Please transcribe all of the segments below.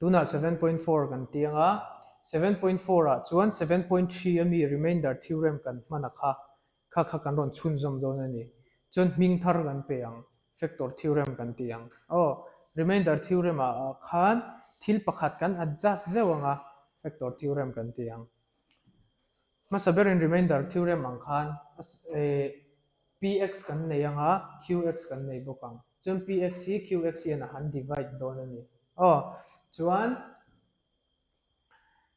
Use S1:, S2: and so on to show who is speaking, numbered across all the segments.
S1: Tunah 7.4 kan ti ang a, 7.4 ah chuan 7.3 ami remainder theorem kan hman a kha, kha kha kan rawn chhunzawm dawn a ni. Chuan hming thar kan pe ang, factor theorem kan ti ang. Aw, remainder theorem ah khan thil pakhat kan adjust zeuh ang a, factor theorem kan ti ang. Hmasa berin remainder theorem ang khan px kan nei ang a, qx kan nei bawk ang. Chuan px hi qx hian a han divide dawn a ni. Aw, chuan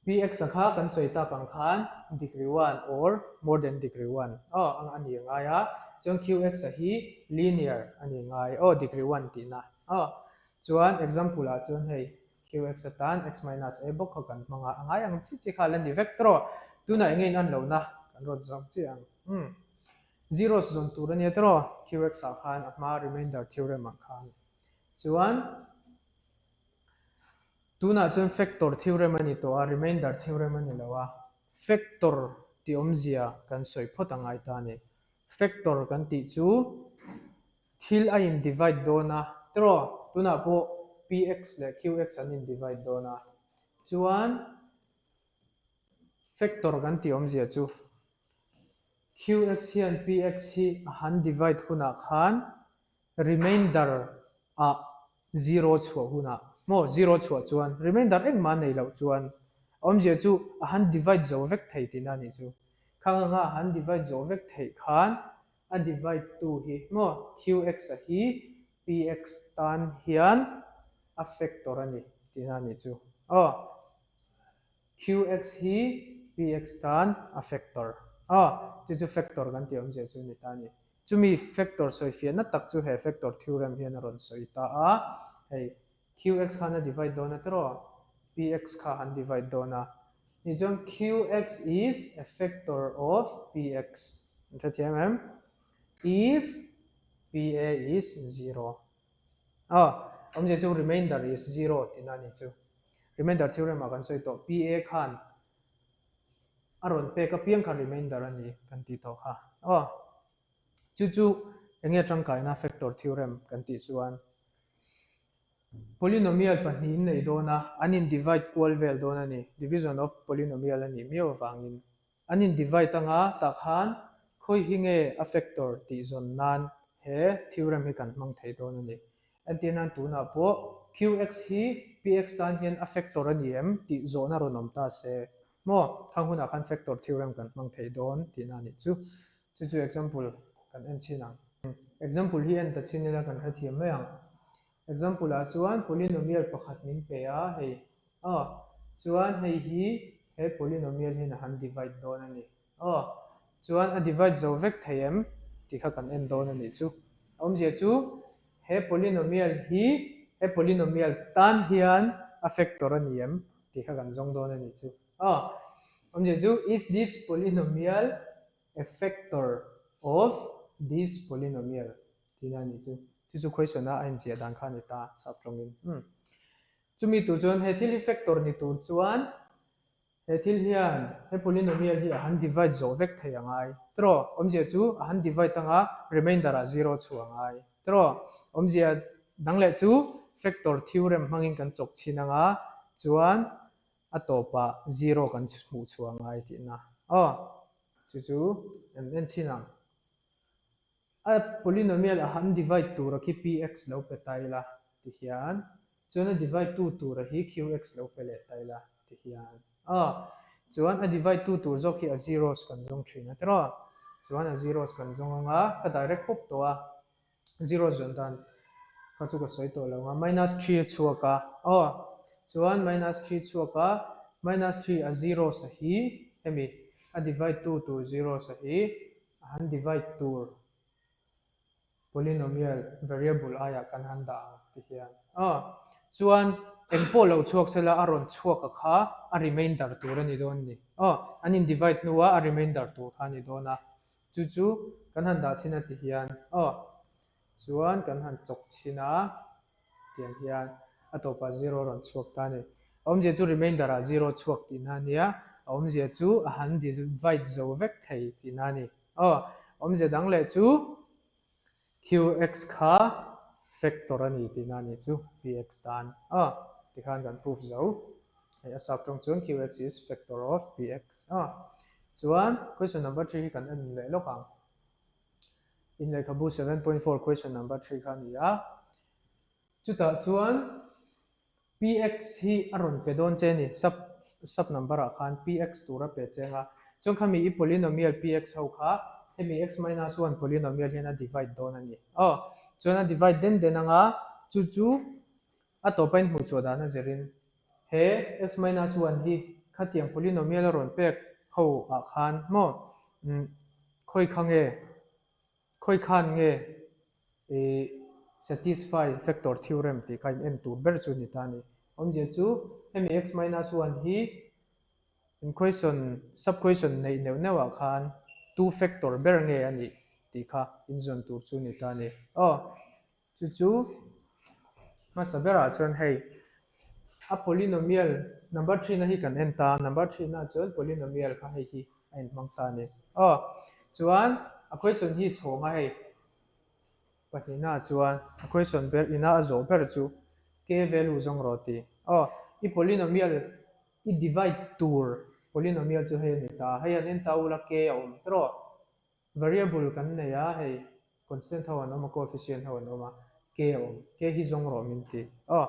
S1: px a kha kan sawi tak ang khan degree one or more than degree one aw ang a ni ngai a, chuan qx a hi linear a ni ngai aw degree one tihna aw. Chuan example ah chuan hei qx atan x minus a bawk kha kan hmang a, a ngai ang chi chi kha la ni vek tawh. Tunah enge in an lohna kan rawn zawm chiah ang. Umm. Zeros zawn tur a nia tawh qx ah khan a hma remainder theorem ah khan. Chuan tunah chuan factor theorem a ni tawh a, remainder theorem a ni lo a. Factor tih awmzia kan sawi phawt a ngai ta a ni. Factor kan tih chu Thil a in divide dawn a, tiraw? Tunah pawh px leh qx an in divide dawn a. Chuan factor kan tih awmzia chu qx hian px hi a han divide hunah khan remainder ah zero chhuah hunah maw zero chhuah chuan remainder engmah a nei loh chuan a awmzia chu a han divide zo vek thei tihna a nih chu. Khang anga a han divide zawh vek theih khan A divide tu hi maw qx a hi px tan hian a factor a ni tihna a nih chu. Aw qx hi px tan a factor. Aw chu chu factor kan tih awmzia chu a ni ta a ni. Chumi factor sawifiahna tak chu he factor theorem hian a rawn sawi ta a. Hei qx khan a divide dawn a tiraw? px kha han divide dawn a. Tichuan qx is a factor of px. An hrethiam em? If pa is zero. Aw, awmzia chu remainder is zero tihna a ni chu. Remainder theorem ah kan sawi tawh, pa khan a rawn pek apiang kha remainder a ni kan tih tawh kha. Aw, chu chu enge tangkaina factor theorem kan tih chuan Polynomial pahnihin nei dawn a, an in divide kual vel dawn a ni. Division of polynomial a nih miau avangin. An in divide anga tah khan khawi hi nge a factor tih zawn nan he theorem hi kan hmang thei dawn a ni. Entir nan tunah pawh qx hi px tan hian a factor a ni em tih zawhna rawn awm ta se maw khang hunah khan factor theorem kan hmang thei dawn tihna a nih chu. Chu chu example kan en chin ang. Example hi en ta chin ila kan hrethiam mai ang. Example ah chuan polynomial pakhat min pe a hei. Aw, chuan hei hi he polynomial hian a han divide dawn a ni. Aw, chuan a divide zo vek thei em tih kha kan en dawn a nih chu. A awmzia chu he polynomial hi he polynomial tan hian a factor a ni em tih kha kan zawng dawn a nih chu. Aw, awmzia chu is this polynomial a factor of this polynomial tihna a nih chu. Chu chu khawisawn a a inziah dan kha a ni ta sap tawngin. Umm. Chumi tur chuan he thil hi factor ni tur chuan he thil hian he polynomial hi a han divide zawh vek thei a ngai. Tiraw? Awmzia chu a han divide anga remainder ah zero chhuah a ngai. Tiraw? Awmzia dang leh chu factor theorem hmangin kan chawk chhin anga chuan a tawpah zero kan hmuh chhuah ngai tihna. Aw, chu chu an en chhin ang. A polynomial a han divide tura khi px lo pe ta ila ti hian, chuan a divide tu tura hi qx lo pe leh ta ila ti hian. Aw, chuan a divide tu tur zawk hi a zeros kan zawng thin a tiraw? Chuan a zeros kan zawng anga ka direct pawp tawh a. Zero zawn dan kha chu ka sawi tawh lo ang a, minus 3 a chhuak a, aw chuan minus 3 chhuak a, minus 3 a zero sa hi hemi a divide tu tur zero sa hi a han divide tur polynomial variable aiah kan han dah ang ti hian aw chuan eng pawh lo chhuak sela a rawn chhuak a kha a remainder tur a ni dawn a ni aw an in divide hnua a remainder tur kha a ni dawn a. Chu chu kan han dah chhin a ti hian aw chuan kan han chawk chhin a tiang hian a tawpah zero rawn chhuak ta a ni. A awmzia chu remainder ah zero chhuak tihna a nia, a awmzia chu a han divide zo vek thei tihna a ni. Aw awmzia dang leh chu qx kha factor a ni tihna a nih chu px tan aw. Tikhan kan proof zo. Hei a sap tawng chuan qx is factor of px a. Chuan question number 3 hi kan en leh lawk ang. In lehkhabu 7.4 question number 3 kha a ni a. Chutah chuan px hi a rawn pe dawn che a ni, sub sub number ah khan px tur a pe cheng a. Chuan khami i polynomial px ho kha hemi x minus 1 polynomial hian a divide dawn a ni. Aw, chuan a divide den den anga chu chu A tawpa inhmuh chhuah dan a zirin he x minus one hi khatiang polynomial a rawn pek ho ah khan maw umm khawi kha nge khawi khan nge ih satisfy factor theorem tih kha in en tur ber chu ni ta a ni. Awmzia chu hemi x minus one hi in question sub question neih neuh neuh ah khan two factor ber nge a nih tih kha inzawn tur chu ni ta a ni. Aw. Chu chu hmasa berah chuan hei a polynomial number three na hi kan en ta, number three na chuan polynomial kha hei hi a inhmang ta a ni. Aw, chuan a question hi chhawng a hei pahnihna chuan a question ber ina a zawh ber chu k value zawng rawh ti. Aw, i polynomial i divide tur polynomial chu hei a ni ta, hei an en ta ula k a awm tawh. Variable kan nei a, hei constant ho an awm a, coefficient ho an awm a, k a awm, k hi zawng rawh min ti. Aw,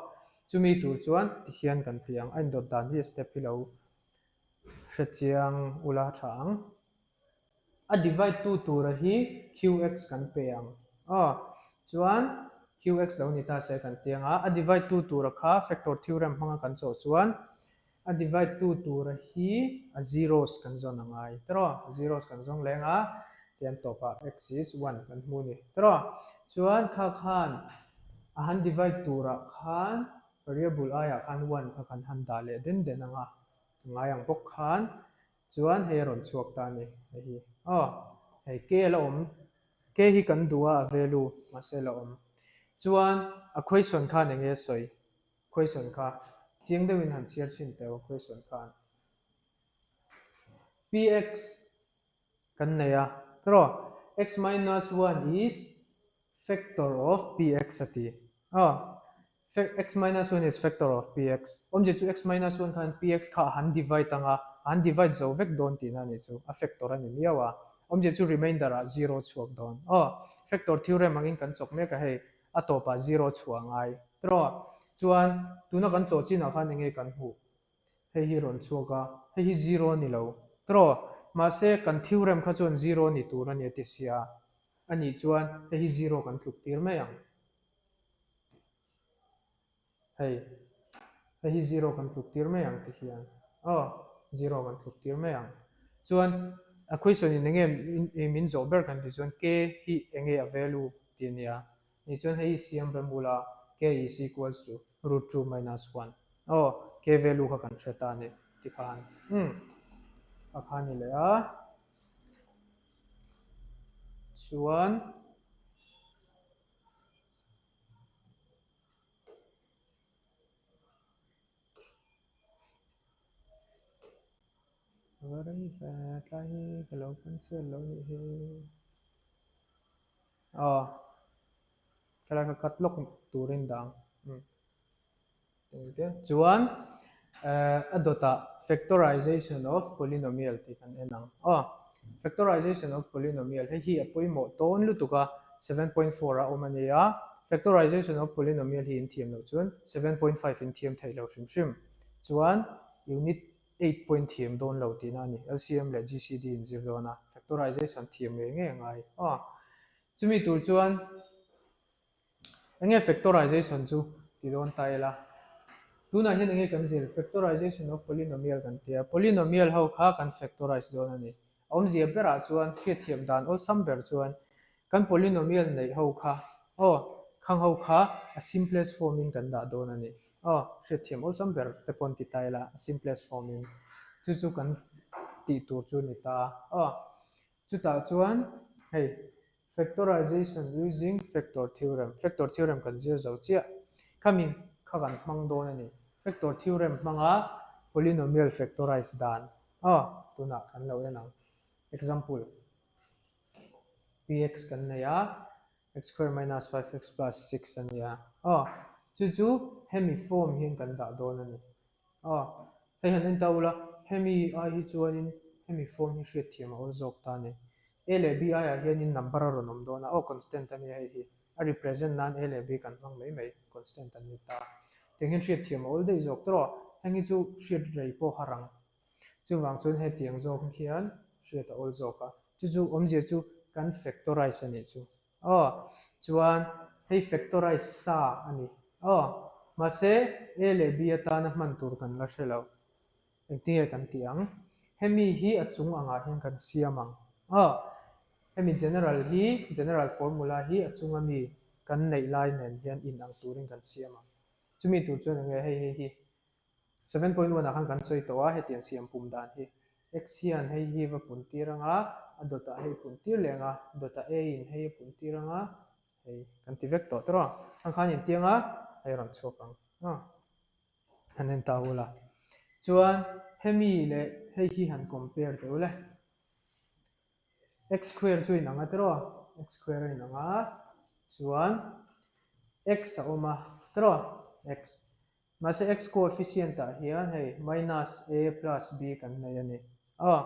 S1: chumi tur chuan tihian kan ti ang, a indawt dan hi step hi lo hrechiang ula tha ang. A divide tu tura hi qx kan pe ang. Aw, chuan qx lo ni ta se kan ti ang a, a divide tu tura kha factor theorem hmanga kan chawh chuan A divide tu tura hi a zeros kan zawn a ngai tiraw? Zeros kan zawng leng a, tian tawpah x is one kan hmu a ni tiraw? Chuan kha khan a han divide turah khan variable aiah khan one kha kan han dah leh den den ang a, a ngai ang bawk khan chuan hei a rawn chhuak ta a ni hei hi. Aw, hei k a la awm, k hi kan duh a a value mahse a la awm. Chuan a question khan eng nge a sawi? Question kha chiang deuhin han chhiar chhin teh u question khan px kan nei a tiraw x minus one is factor of px a ti aw x minus one is factor of px awmzia chu x minus one khan px kha a han divide anga a han divide zo vek dawn tihna a nih chu a factor a ni miau a awmzia chu remainder ah zero chhuak dawn aw factor theorem angin kan chawk mek a hei a tawpah zero chhuah a ngai tiraw? Chuan tuna kan chaw chinah khan enge kan hmuh? Hei hi rawn chhuak a, hei hi zero a ni lo tiraw? Mahse kan theorem kha chuan zero ni tur a ni a ti sia, a nih chuan hei hi zero kan tluk tir mai ang. Hei, hei hi zero kan tluk tir mai ang ti hian, aw, zero kan tluk tir mai ang. Chuan a question in enge min zawh ber kan tih chuan k hi enge a value tih a nia. Ni chuan hei hi siam rem ula k is equals to root 2 minus 1. Aw, k value kha kan hre ta a ni ti khan. Umm, a kha ni leh a. Chuan. Va rei ve tlai hi ka lo cancel lo nih hi aw helai ka cut lawk turin dah ang umm chuan eh a dawtah factorization of polynomial tih kan en ang aw factorization of polynomial hei hi a pawimawh tawn lutuk a 7.4 a awm a nia factorization of polynomial hi in thiam loh chuan 7.5 in thiam theih lo hrim hrim chuan unit 8 pawh in thiam dawn lo tihna a ni LCM leh GCD in zir dawn a factorization thiam ngei ngei a ngai aw chumi tur chuan Enge factorization chu ti dawn ta ila? Tunah hian enge kan zir? Factorization of polynomial kan ti a, polynomial ho kha kan factorize dawn a ni. A awmzia berah chuan hriatthiam dan awlsam ber chuan kan polynomial neih ho kha aw khang ho kha a simplest form in kan dah dawn a ni. Aw hriatthiam awlsam ber te pawh an ti ta ila a simplest form in chu chu kan tih tur chu a ni ta a. Aw chutah chuan hei Factorization using factor theorem, Factor theorem kan zir zo chiah. Khami kha kan hmang dawn a ni. Factor theorem hmanga polynomial factorize dan aw tunah kan lo en ang. Example, px kan nei a, x square minus 5x plus 6 a nia aw. Chu chu hemi form hian kan dah dawn a ni. Aw, hei han en ta ula, hemi ai hi chuanin hemi form hi hriatthiam a awl zawk ta a ni. A leh B aiah hianin number a rawn awm dawn a, aw constant a nia hei hi. A represent nan A leh B kan hmang mai mai, constant an ni ta. Tiang hian hriatthiam a awl daih zawk tawh a, heng hi chu hriat rei pawh har ang. Chuvang chuan hetiang zawk hian hriat a awl zawk a, chu chu awmzia chu kan factorize a nih chu. Aw, chuan hei factorize sa a ni. Aw, mahse A leh B atana hman tur kan la hre lo. Engtinge kan tih ang? Hemi hi a chung angah hian kan siam ang. Aw, hemi general hi, general formula hi a chunga mi kan neih lai nen hian inang turin kan siam ang. Chumi tur chuan enge hei hei hi 7.1 ah khan kan sawi tawh a, hetiang siam pum dan hi x hian hei hi va pun tir ang a, a dawtah hei pun tir leh ang a, dawtah a in hei a pun tir ang a, hei kan ti vek tawh tawh a, khang khan intiang a, hei rawn chhuak ang a, han en ta ula. Chuan hemi leh hei hi han compare teh ule. X square chu inang a tiraw? X square a inang a, chuan x a awm a tiraw? X. Mahse x coefficient ah hian hei minus a plus b kan nei a ni. Aw,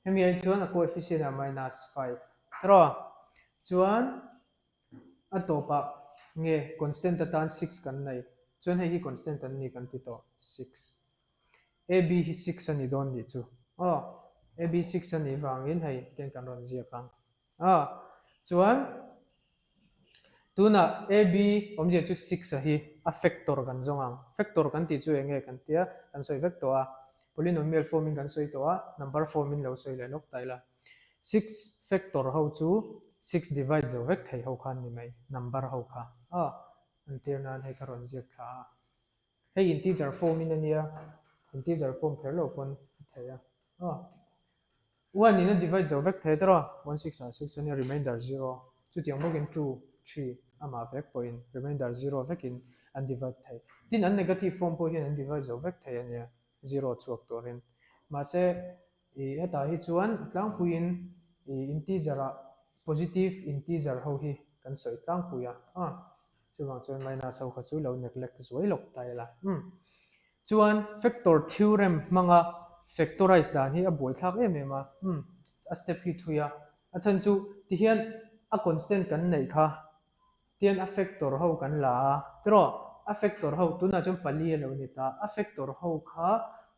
S1: hemi ai chuan a coefficient ah minus 5 tiraw? Chuan a tawpah nge constant atan 6 kan nei. Chuan hei hi constant an ni kan ti tawh, 6. AB hi 6 a ni dawn nih chu. Aw, AB 6 a nih vangin hei tiang kan rawn ziak ang. Aw, chuan tunah AB awmzia chu 6 a hi a factor kan zawng ang. Factor kan tih chu eng nge kan tia kan sawi vek tawh a. Polynomial form in kan sawi tawh a, number form in lo sawi leh lawk ta ila. 6 factor ho chu 6 divide zo vek thei ho kha an ni mai, number ho kha. Aw, entir nan hei ka rawn ziak thla a. Hei integer form in a nia, integer form kher lo pawn a theih a. Aw. One in a divide zo vek thei tawh a, one six ah six a nia remainder zero. Chutiang bawkin two, three amah vek pawhin remainder zero vekin an divide thei. Tin an negative form pawh hian an divide zo vek thei a nia, zero chhuak turin. Mahse i hetah hi chuan a tlangpuiin i integer ah positive integer ho hi kan sawi tlangpui a. Aw. Chuvang chuan minus ho kha chu lo neglect zuai lawk ta ila. Umm. Chuan factor theorem hmanga factorize dan hi a buaithlak em em a. Umm. A step hi thui a. A chhan chu tihian a constant kan neih kha tian a factor ho kan la a. Tiraw? A factor ho tunah chuan pali a lo ni ta. A factor ho kha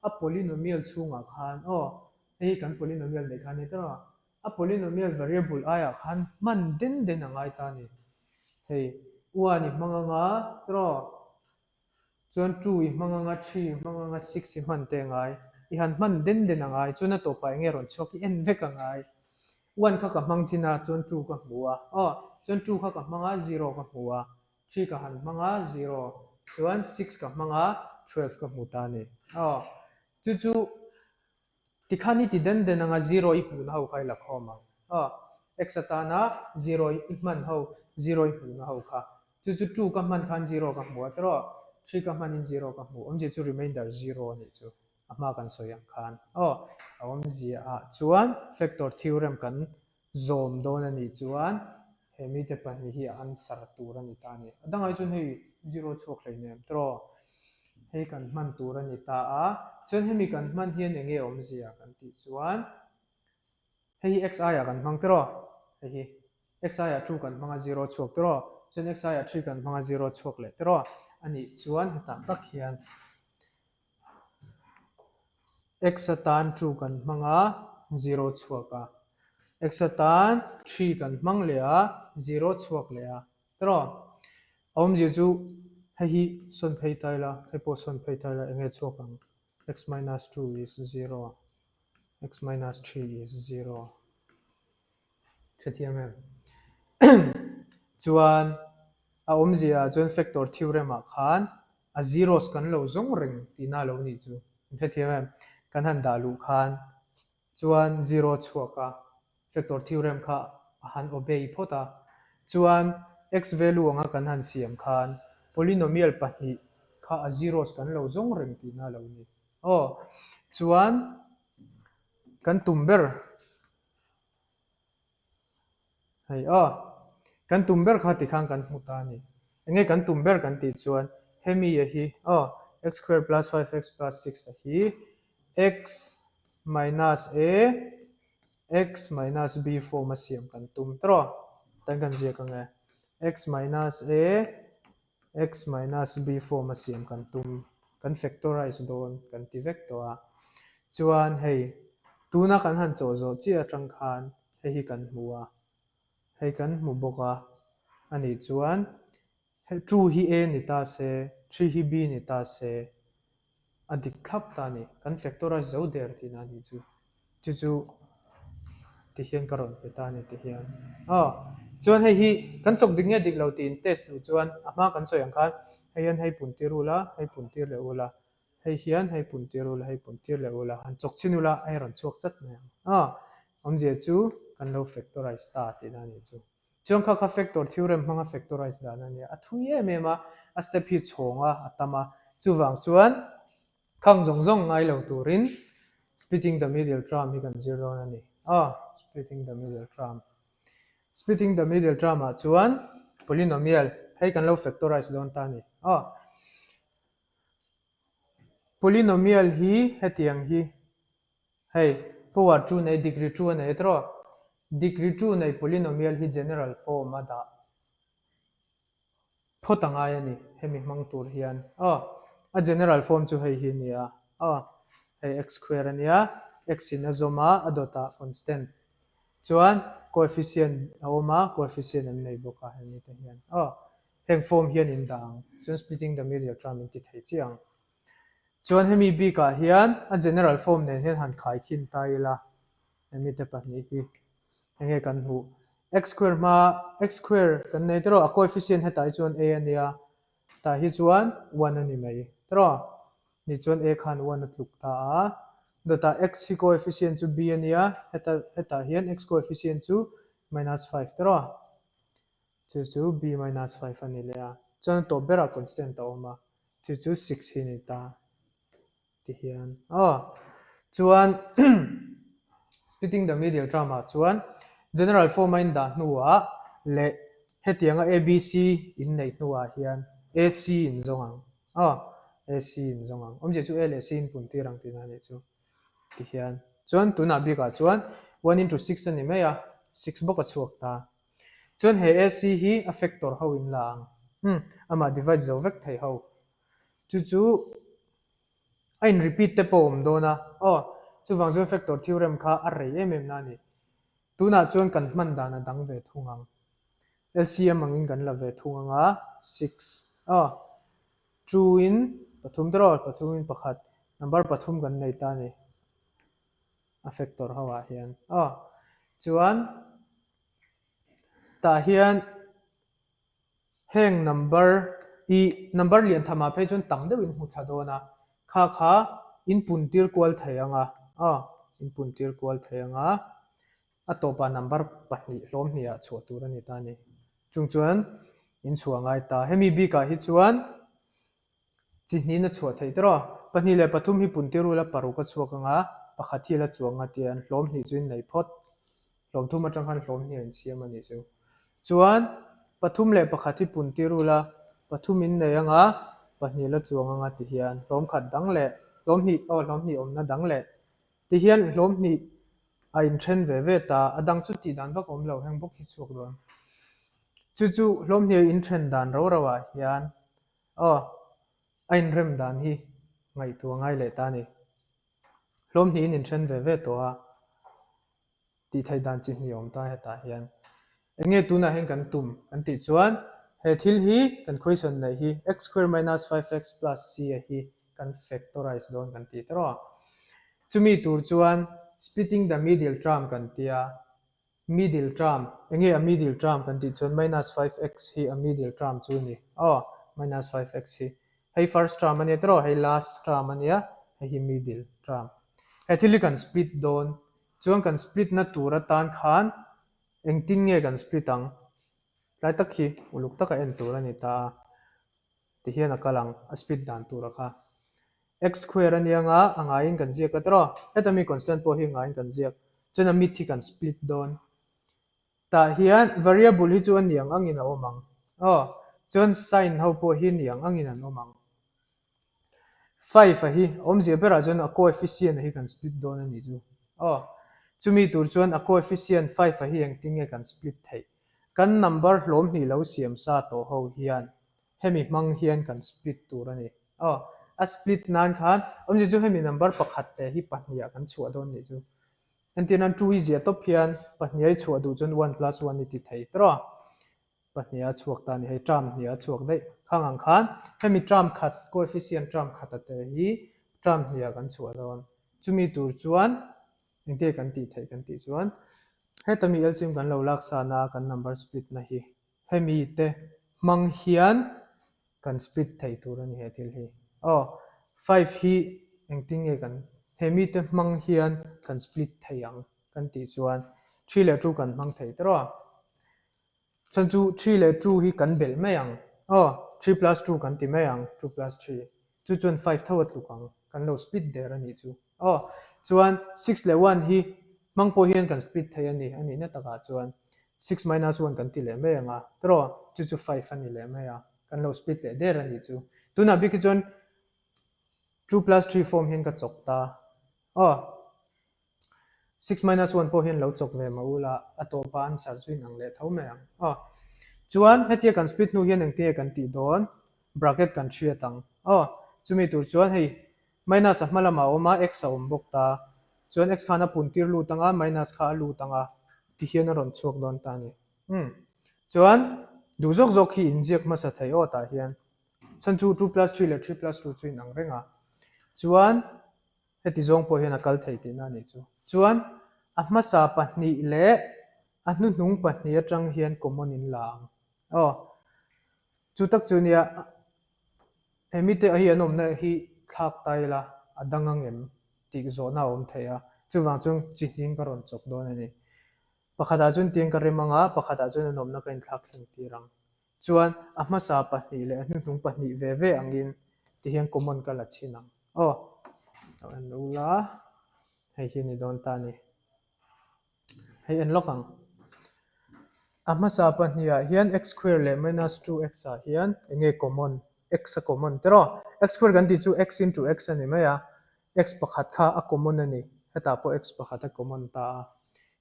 S1: a polynomial chhungah khan aw hei hi kan polynomial neih kha a ni tiraw? A polynomial variable aiah khan hman den den a ngai ta a ni. Hei, one i hmang anga, tiraw? Chuan two i hmang anga, three i hmang anga, six i hman te a ngai. I han hman den den a ngai, chuan a tawpah enge rawn chhuak i en vek a ngai. One kha ka hmang chin a, chuan two ka hmu a, aw, chuan two kha ka hmang a, zero ka hmu a, three ka han hmang a, zero, chuan six ka hmang a, 12 ka hmu ta a ni. Aw, chu chu. Tikhan i ti den den anga zero i hmuhna ho kha i la khawm ang. Aw, x atana zero i hman ho, zero i hmuhna ho kha. Chu chu two ka hman khan zero ka hmu a tiraw? Three ka hmanin zero ka hmu. Awmzia chu remainder zero a nih chu. A hma kan sawi ang khan. Aw, a awmzia ah chuan factor theorem kan zawm dawn a nih chuan he mite pahnih hi a answer tur a ni ta a ni. A dangah chuan hei zero chhuak hleinem tiraw? Hei kan hman tur a ni ta a, chuan hemi kan hman hian eng nge awmzia kan tih chuan hei hi x aiah kan hmang tiraw? Hei hi x aiah two kan hmang a zero chhuak tiraw? Chuan x aiah three kan hmang a zero chhuak leh tiraw? A nih chuan hetah tak hian X atan two kan hmang a, zero chhuak a. X atan three kan hmang leh a, zero chhuak leh a. Tiraw? A awmzia chu hei hi sawn phei ta ila, hei pawh sawn phei ta ila eng nge chhuak ang? X minus two is zero, x minus three is zero. Hrethiam em? Chuan a awmzia ah chuan factor theorem ah khan a zeros kan lo zawng reng tihna a lo nih chu. Hrethiam em? Kan han dah luh khan chuan zero chhuak a, factor theorem kha a han obey phawt a. Chuan x value anga kan han siam khan polynomial pahnih kha a zeros kan lo zawng reng tihna a lo ni. Aw, chuan kan tum ber Hei aw, kan tum ber kha tikhan kan hmu ta a ni. Enge kan tum ber kan tih chuan Hemi a hi aw x square plus 5x plus 6 a hi x minus a x minus b form a siam kan tum tawh. Tan kan ziak ang e. x minus a x minus b form a siam kan tum kan factorize dawn kan ti vek tawh a. Chuan hei tuna kan han chawh zawh chiah atang khan hei hi kan hmu a. Hei kan hmu bawk a, a nih chuan hei 2 hi a ni ta se, 3 hi b ni ta se, a dik thlap ta a ni. Kan factorize zo der tihna a nih chu. Chu chu ti hian ka rawn pe ta a ni ti hian. Aw, chuan hei hi kan chawk dik nge dik lo tiin test duh chuan a hma kan sawi ang khan hei hian hei pun tir ula, hei pun tir leh ula, hei hian hei pun tir ula, hei pun tir leh ula, han chawk chhin ula hei rawn chhuak chat mai ang. Aw, awmzia chu kan lo factorize ta tihna a nih chu. Chuan kha kha factor theorem hmanga factorize dan a nia. A thui em em a, a step hi chhawng a, a tam a. Chuvang chuan khang zawng zawng ngai lo turin splitting the middle term hi kan zir dawn a ni. Aw, splitting the middle term. Splitting the middle term ah chuan polynomial hei kan lo factorize dawn ta a ni. Aw. Polynomial hi hetiang hi Hei, power chu nei degree chu a nei tawh. Degree chu nei polynomial hi general form a dah phawt a ngai a ni, hemi hmang tur hian. Aw, a general form chu hei hi a ni a. Aw, hei x square a nia, x in a zawm a, a dawtah constant. Chuan coefficient a awm a, coefficient an nei bawk a hemi te hian. Aw, heng form hian in dah ang, chuan splitting the middle term in ti thei chiah ang. Chuan hemi bikah hian a general form nen hian han khai khin ta ila, hemi te pahnih hi enge kan hmuh? X square hma x square kan nei tawh a coefficient hetah hi chuan a a nia, tah hi chuan one a ni mai tawh. Ni chuan a khan one a tluk ta a, dawtah x hi coefficient chu b a nia, heta hetah hian x coefficient chu minus 5 tawh. Chu chu b minus 5 a ni leh a, chuan a tawp berah constant a awm a. Chu chu 6 hi ni ta ti hian aw. Chuan splitting the middle term ah chuan general form a in dah hnuah leh hetianga ABC in neih hnuah hian AC in zawng ang aw AC in zawng ang. Awmzia chu A leh C in pun tir ang tihna a nih chu ti hian. Chuan tunah bikah chuan 1 into 6 a ni mai a, 6 bawk a chhuak ta. Chuan he AC hi a factor ho in la ang. Umm, amah divide zo vek thei ho. Chu chu a in repeat te pawh a awm dawn a. Aw, chuvang chuan factor theorem kha a rei em em na a ni. Tunah chuan kan hman dan a dang ve thung ang. LCM angin kan la ve thung ang a, 6. Aw, 2 in pathum tawh, pathum in pakhat, number pathum kan nei ta a ni. A factor ho ah hian. Aw, chuan Tah hian heng number i number lian tham ah phei chuan tam deuh in hmu thla dawn a, kha kha in pun tir kual thei ang a, aw in pun tir kual thei ang a, a tawpah number pahnih hlawm hnih ah chhuah tur a ni ta a ni. Chung chuan in chhuah ngai ta. Hemi bikah hi chuan Chi hnihin a chhuah theih tawh. 2 leh 3 hi puntir rula paruk a chhuak anga pakhat hi a la chuang a tia an hlawm hnih chu in nei phawt. Hlawm thum atang khan hlawm hnih a insiam a nih chu. Chuan 3 leh 1 hi puntir rula pathum in nei anga pahnih a la chuang anga ti hian hlawm khat dang leh hlawm hnih aw hlawm hnih awmna dang leh ti hian hlawm hnih a inthen ve ve ta. A dang chu tih dan vak a awm lo heng bawk hi chhuak dawn. Chu chu hlawm hnih a inthen dan ro ro ah hian Aw, a inrem dan hi ngaihtuah ngai leh ta a ni. Hlawm hnihin inthen ve ve tawh a, tih theih dan chi hnih a awm ta hetah hian. Eng nge tunah hian kan tum kan tih chuan he thil hi kan question neih hi x square minus 5x plus c a hi kan factorize dawn kan ti tawh a. Chumi tur chuan splitting the middle term kan tia. Middle term, enge a middle term kan tih chuan minus 5x hi a middle term chu a ni. Aw, minus 5x hi. Hei first term a nia tiraw, hei last term a nia, hei hi middle term. He thil hi kan split dawn chuan kan split na tur atan khan engtin nge kan split ang? Tlai tak hi uluk taka en tur a ni ta a. Ti hian a kal ang, a split dan tura kha. X square a nia nga, a ngaiin kan ziak a tawh. Heta mi constant pawh hi a ngaiin kan ziak. Chuan a mid hi kan split dawn. Tah hian variable hi chu a niang angin a awm ang. Aw. Chuan sign ho pawh hi ni ang angin an awm ang. 5 a hi awmzia berah chuan a coefficient a hi kan split dawn a nih chu. Aw, chumi tur chuan a coefficient 5 a hi engtin nge kan split theih? Kan number hlawm hnih lo siam sa tawh ho hian hemi hmang hian kan split tur a ni. Aw, a split nan khan awmzia chu hemi number pakhat leh hi pahniha kan chhuah dawn nih chu. Entir nan 2 i ziah tawp hian pahniha i chhuah duh chuan 1 plus 1 i ti thei tawh a. Pahniha chhuak ta a ni, hei term hniha chhuak daih. Khang ang khan hemi term khat coefficient term khata te hi term hniha kan chhuah dawn. Chumi tur chuan engte kan tih theih kan tih chuan heta mi LCM kan lo lak sana kan number split na hi hemi te hmang hian kan split thei tur a ni he thil hi. Aw, 5 hi engtin nge kan hemi te hmang hian kan split thei ang kan tih chuan 3 leh 2 kan hmang thei tawh a. Chhan chu 3 leh 2 hi kan belh mai ang. Aw, 3 plus 2 kan ti mai ang, 2 plus 3. Chu chuan 5 tho a tluk ang, kan lo split der a nih chu. Aw, chuan 6 leh 1 hi hmang pawh hian kan split thei a ni, a nihna takah chuan 6 minus 1 kan ti leh mai ang a, tawh chu chu 5 a ni leh mai a, kan lo split leh der a nih chu. Tunah bik hi chuan 2 plus 3 form hian ka chawk ta. Aw, 6 minus 1 pawh hian lo chawk ve mah ula, a tawpa answer chu inang leh tho mai ang. Aw, chuan hetia kan split hnu hian engtinge kan tih dawn? Bracket kan hriat ang. Aw, chumi tur chuan hei minus a hma lamah a awm a, x a awm bawk ta. Chuan x khan a pun tir lut ang a, minus kha a lut ang a, tihian a rawn chhuak dawn ta a ni. Umm, chuan duh zawk zawk hi inziak hmasa thei aw tah hian. Chhan chu 2 plus 3 leh 3 plus 2 chu inang reng a. Chuan Heti zawng pawh hian a kal thei tihna a nih chu. Chuan a hmasa pahnih leh a hnuhnung pahnih atang hian common in la ang. Aw, chu tak chu nia he mite hi an awmna hi thlak ta ila a dang ang em tih zawhna a awm thei a, chuvang chuan chi hning ka rawn chawk dawn a ni. Pakhatah chuan tiang ka rem ang a, pakhatah chuan an awmna ka inthlak thleng tir ang. Chuan a hmasa pahnih leh a hnuhnung pahnih ve ve angin tihian common ka la chhin ang. Aw, lo en ula, hei hi a ni dawn ta a ni. Hei en lawk ang. A hmasa pahnihah hian x square leh minus 2x ah hian eng nge common? X a common tiraw? X square kan tih chu x into x a ni mai a, x pakhat kha a common a ni. Hetah pawh x pakhat a common ta a.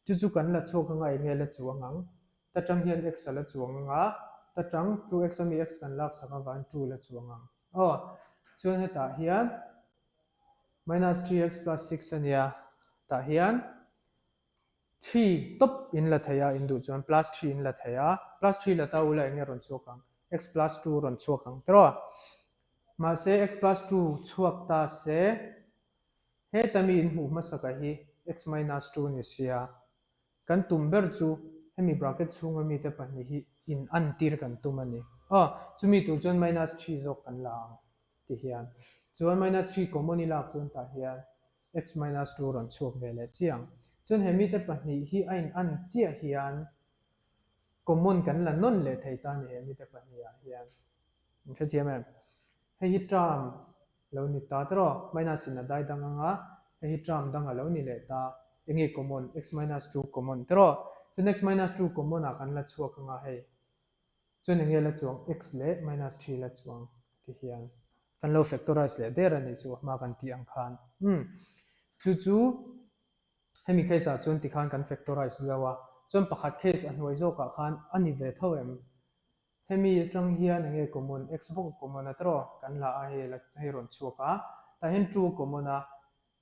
S1: Chu chu kan la chhuak anga eng nge la chuang ang? Ta tang hian x a la chuang ang a, ta tang 2x ami x kan laksak avangin 2 la chuang ang. Aw, chuan hetah hian minus 3x plus 6 a nia, tah hian 3 tawp in la thei a, in duh chuan plus 3 in la thei a, plus 3 la ta ula eng nge rawn chhuak ang? x plus 2 rawn chhuak ang tiraw? Mahse x plus 2 chhuak ta se, heta mi in hmuh hmasaka hi x minus 2 ni sia, Kan tum ber chu hemi bracket chhunga mite pahnih hi in an tir kan tum a ni. Aw, chumi tur chuan minus 3 zawk kan la ang ti hian. Chuan minus 3 common i lak chuan tah hian x minus 2 rawn chhuak ve leh chiah ang. Chuan he mite pahnih hi a in an chiah hian common kan la nawn leh thei ta a ni he mite pahnih ah hian. In hrethiam em? Hei hi term lo ni ta tawh, minus in a dai dang ang a, hei hi term dang a lo ni leh ta, eng nge common, x minus 2 common tawh, chuan x minus 2 common ah kan la chhuak ang a hei, chuan eng nge la chuang x leh minus 3 la chuang ti hian kan lo factorize leh der a nih chu a hma kan tih ang khan, umm chu chu hemi case ah chuan tikhan kan factorize zauh a, chuan pakhat case a hnuai zawk ah khan a ni ve tho em? Hemi atang hian enge common? X bawk a common a tawh kan la a hei la hei rawn chhuak a, tah hian 2 a common a,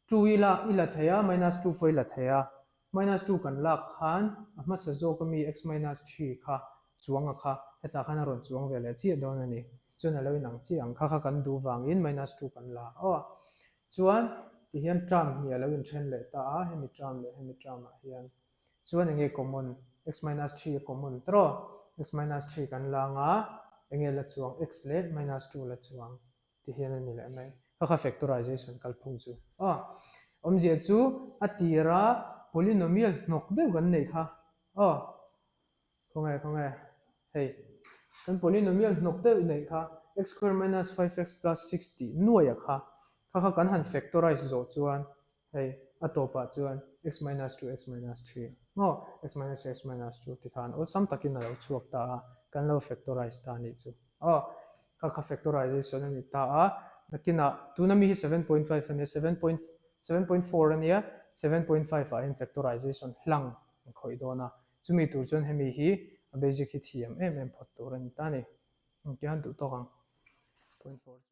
S1: 2 i la i la thei a minus 2 pawh i la thei a, minus 2 kan lak khan a hmasa zawk ami x minus 3 kha chuang a kha hetah khan a rawn chuang ve leh chiah dawn a ni, chuan a lo inang chiah ang kha kha kan duh vangin minus 2 kan la aw. Chuan tihian term hnih a lo inthen leh ta a, hemi term leh hemi term ah hian. Chuan enge common? X minus 3 a common tawh. X minus 3 kan la anga enge la chuang? X leh minus 2 la chuang ti hian a ni leh mai. Kha kha factorization kalphung chu. Aw, awmzia chu a tira polynomial hnawk deuh kan neih kha. Aw, khawnge khawnge hei kan polynomial hnawk deuh neih kha x square minus 5x plus 6 tih nuaia kha kha kha kan han factorize zawh chuan Hei a tawpah chuan x minus 2 x minus 3 maw x minus 3 x minus 2 ti khan awlsam takin a lo chhuak ta a, kan lo factorize ta a nih chu. Aw, kha kha factorization a ni ta a. Nakinah tuna mi hi 7.5 a nia, 7.7.4 a nia, 7.5 ah hian factorization hlang an khawih dawn a. Chumi tur chuan hemi hi a basic hi thiam em em phawt tur a ni ta a ni. Engtiang duh tawk ang. 0.4.